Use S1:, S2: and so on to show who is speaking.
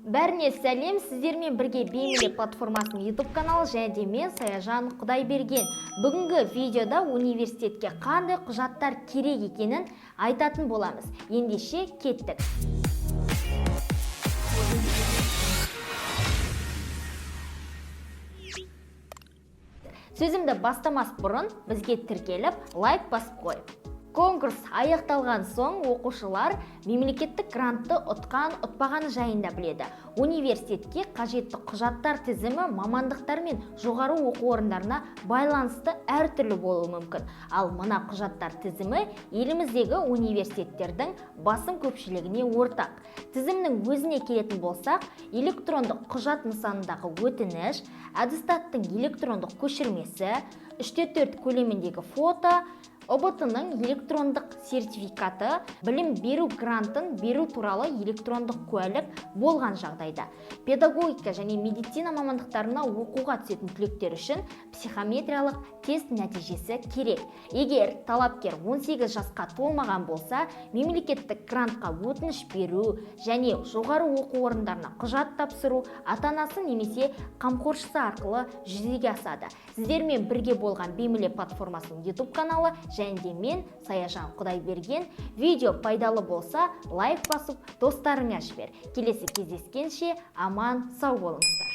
S1: Бәріне сәлем, сіздермен бірге Бейміле платформасының YouTube каналы және де мен, Саяжан Құдайберген. Бүгінгі видеода университетке қандай құжаттар керек екенін айтатын боламыз. Ендеше кеттік. Сөзімді бастамас бұрын бізге тіркеліп, лайк басып қой. Конкурс аяқталған соң оқушылар мемлекеттік грантты ұтқан, ұтпағаны жайында біледі. Университетке қажетті құжаттар тізімі мамандықтар мен жоғары оқу орындарына байланысты әртүрлі болуы мүмкін. Ал мына құжаттар тізімі еліміздегі университеттердің басым көпшілігіне ортақ. Тізімнің өзіне келетін болсақ, электрондық құжат нысанындағы өтініш, аттестаттың электрондық көшірмесі, 3-4 көлеміндегі фото, ҰБТ-ның электрондық сертификаты, білім беру грантын беру туралы электрондық куәлік болған жағдайда, педагогика және медицина мамандықтарына оқуға түсетін түлектер үшін психометриялық тест нәтижесі керек. Егер талапкер 18 жасқа толмаған болса, мемлекеттік грантқа өтініш беру және жоғары оқу орындарына құжат тапсыру ата-анасы немесе қамқоршысы арқылы жүзеге асады. Сіздермен бірге болған Бейміле платформасының YouTube каналы және де мен, Саяжан Құдайберген. Видео пайдалы болса, лайк басып, достарыңа жібер. Келесі кездескенше аман сау болыңыздар.